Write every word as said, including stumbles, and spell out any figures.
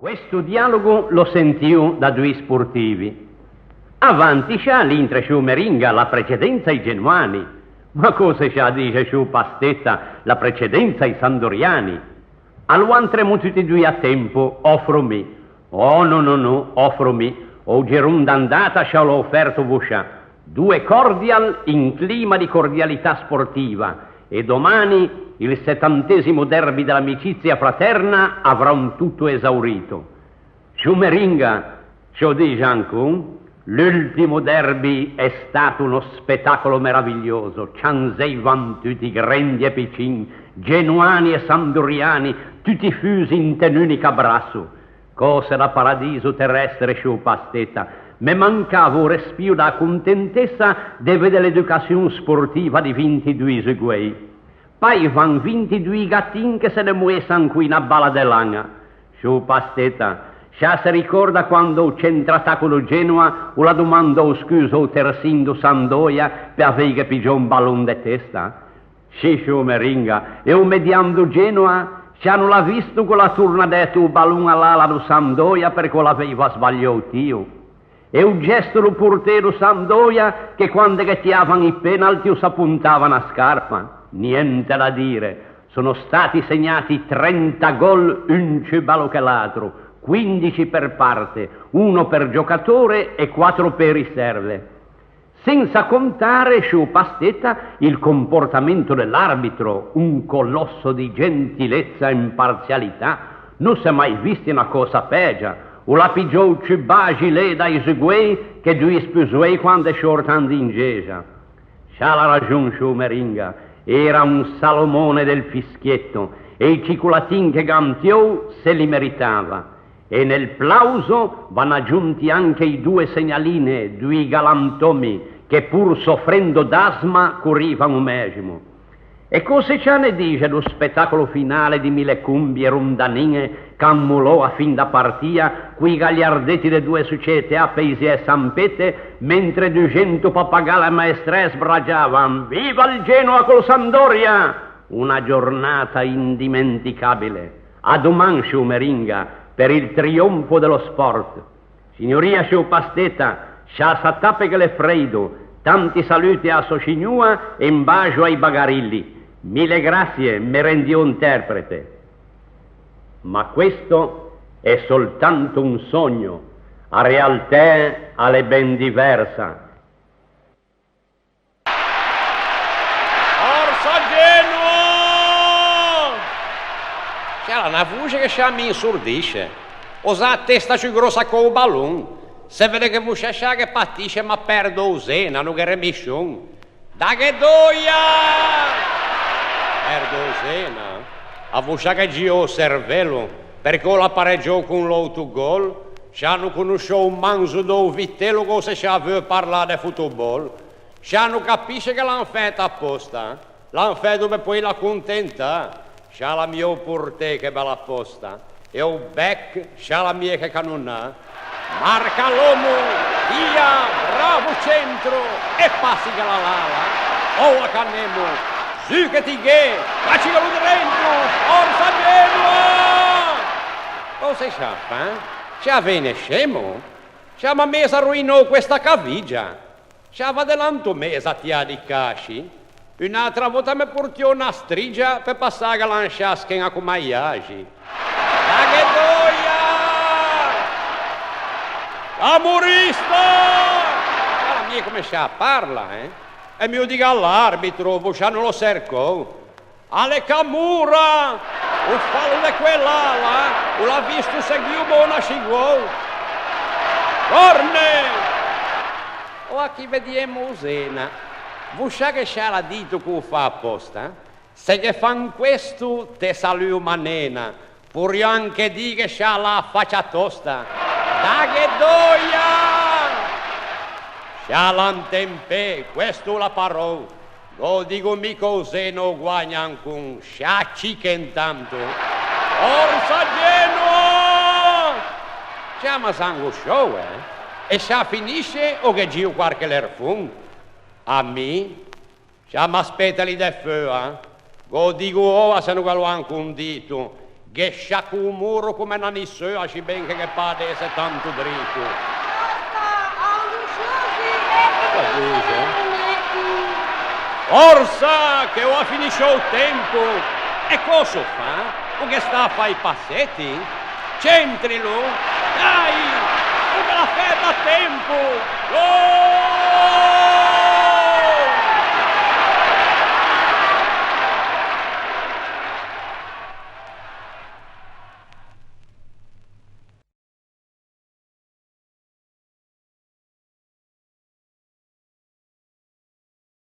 Questo dialogo l'ò sentio da dui sportivi. Avanti scià l'intre sciù Meringa, la precedensa i genuani. Ma cöse scià dixe sciù Pasteta, la precedensa i sandoriani? Aloa antremo tutti dui à tempo, ofro mi. Oh, no, no, no, ofro mi. O geron d'andata scià l'ò oferto voscià. Due cordial in clima di cordialità sportiva, e domani il settantesimo derby dell'amicizia fraterna avrà un tutto esaurito. Sciù Meringa, sciò dixe ancon, l'ultimo derby è stato uno spettacolo meraviglioso, cianzeivan tutti, grendi e piccin, genuani e sandoriani, tutti fusi inte un unico abbrasso. Cöse da paradiso terrestre, sciù Pasteta. Me mancava o respio da contentessa de vede l'educazion sportiva di vintidui zuguei. Paivan vintidui gatin che se ne moessan co una bala de lagna. Sciù Pasteta, scià se ricorda quando o centratacco do Genoa o l'à domandou scusa a-o tersin do Sandoia pe aveighe pigiou un balon de testa? Sì, sciù Meringa, e o median do Genoa, scià no l'à visto che o l'à tornà deto o balon à l'ala do Sandoia perché o l'aveiva sbaliou o tio? E o gesto do portê do Sandoia che quande ghe tiavan i penalti o s'appontava na scarpa? Niente da dire, sono stati segnati trenta gol, un ciù bello che l'altro, quindici per parte, uno per giocatore e quattro per riserve. Senza contare, sciù Pasteta, il comportamento dell'arbitro, un colosso di gentilezza e imparzialità, no s'è mai visti na cösa pegia, o l'à pigiou ciù baxi lê da-i zuguei che dui spusoei quande sciortan d'ingesa. Scià l'à raxon, sciù Meringa, era un Salomone del fischietto, e i cicolatin che gh'à antiou se li meritava. E nel plauso van agiunti anche i due segnaline, dui galantomi, che pur soffrendo d'asma corivan o mesimo. E cöse scià ne dixe do spettacolo finale di mille combi e rondanine che à mollou a fin da partia, coi galiardetti de due societæ, Peisie e San Pete, mentre dusento papagale e maestræ sbragiavan: "Viva il Genoa col Sampdoria!" Una giornata indimenticabile. A doman, sciù Meringa, per il trionfo dello sport. Signoria, sciù Pasteta, scià s'attappe che l'è freido, tanti saluti a so scignua e un baxo ai bagarilli. Mille grazie, me rendio interprete. Ma questo è soltanto un sogno, a realtæ a l'é ben diversa. Forsa Genoa! Scià l'à na voxe che scià mi insordisce. O za a testa ciù grossa che o balon. Se vede che voscià scià ghe patisce, ma perdo o Zena, no gh'é remission. Daghe döia! Perdo o Zena. A voscià ghe gio o cervello, perché o l'à pareggiou con l'outogol. Scià no conosciò o manzo do vitello, cöse scià veu parlâ de fotobol. Scià no capisce che l'han fæta apòsta, l'han fæto pe poeila contentâ. Scià l'à miou portê che bella posta, e o bec scià l'à mié che canonâ. Marca l'ommo, via, bravo centro, e passighela l'ala, oua che anemo, zu che ti gh'ê, facighelo drento, forsa Genoa! Cöse scià fâ? Scià vegno scemo? Scià m'à meza roinou questa cavigia. Scià va de là into mezo a tiâ di casci. Un'atra vota me portiò na strigia pe passâghela in sciâ schegna comme i axi. Daghe döia! Camorrista! Guarda mia comme scià parla, eh? E mi o dighe à l'arbitro, voscià no lo cercou. A l'é Camora! O falo de quell'ala, o l'à visto seguio Bona Scigou! Corne! Oa chì vediemo o Zena. Voscià che scià l'à dito che o fa apòsta? Se ghe fan questo, te saluo manena. Porriò anche dî che scià l'à a facia tosta. Daghe döia! Scià l'à intempê, questo o l'à parou. Ghe o digo mi che o Zena o guagna ancon, scià ciche intanto. Forsa Genoa! Scià ma sango sciou, eh? E scià finisce o ghe gio quarche lerfon? A mi? Scià m'aspeta lì de feua? Ghe o digo oa se no ghe l'ò ancon dito. Ghe sciacco o moro comme na nisseua, sciben che ghe pâ de ëse tanto drito. Basta, a o sciusi! Cos'o dixe? Forsa, che o à finisciuo o tempo! E cös'o fa? O ghe sta à fâ i passeti? Centrilo! Dai! O ghe l'à fæto à tempo! Gol!